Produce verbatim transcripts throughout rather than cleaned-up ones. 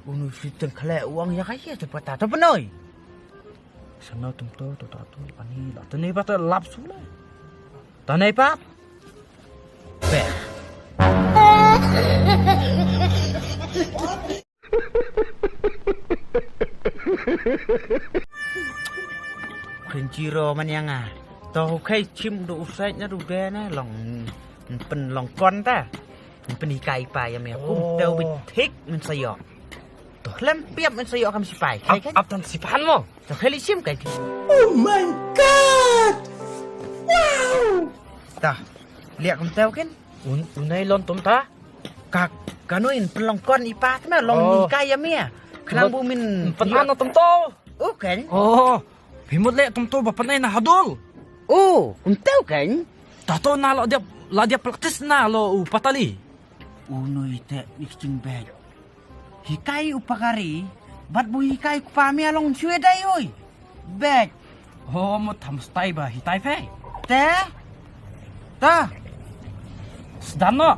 Unu siteng khleh uang ya kaya tu pata tu penoi. Sana tum tu tu tu tu pani la tu ni pata lap sula. Tanai pap. Be. Kren jiro man yang ah. To kai chim do usai na do be na long pen long kon ta. Pen ikai pa ya me kum tau bit thik men sayo. To lem piap men sayo kam sipai. Kai kai. Ap tan sipan mo. To kai li chim kai. Oh my God! Wow! Ta liak kam tau ken. Un unai lon tum ta. Ka kanoi pen long kon ipa tma long ikai ya me. Khnang bu min pen ano tum to. Oh ken. Oh. Phi mut leh tum to ba pynai na hadul. Oh, kum tau kan? Tato na la dia la dia practice na lo u patali. U nui te mixing bag. Hikai u pakari, bat bu hikai ku pamia long sue dai oi. Bag. Oh, mut tham stai ba hitai fe. Te? Ta. Sdam no.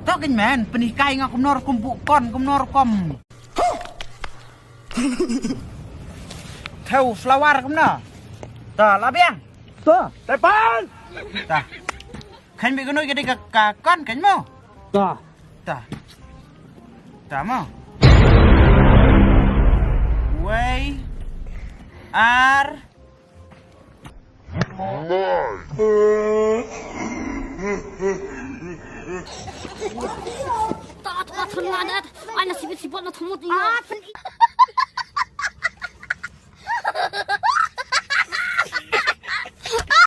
To kin men, penikai nga kumnor kum bu kon, kumnor kom. Thau flower kumna. Ta la biang. Ta. Tepan. Ta. Khan bi kunoi ka dei ka ka kan kan mo. Ta. Ta. Ta mo. Wei. Ar. Ta ta ta la da. Ai na sibit sibot na thumut ni.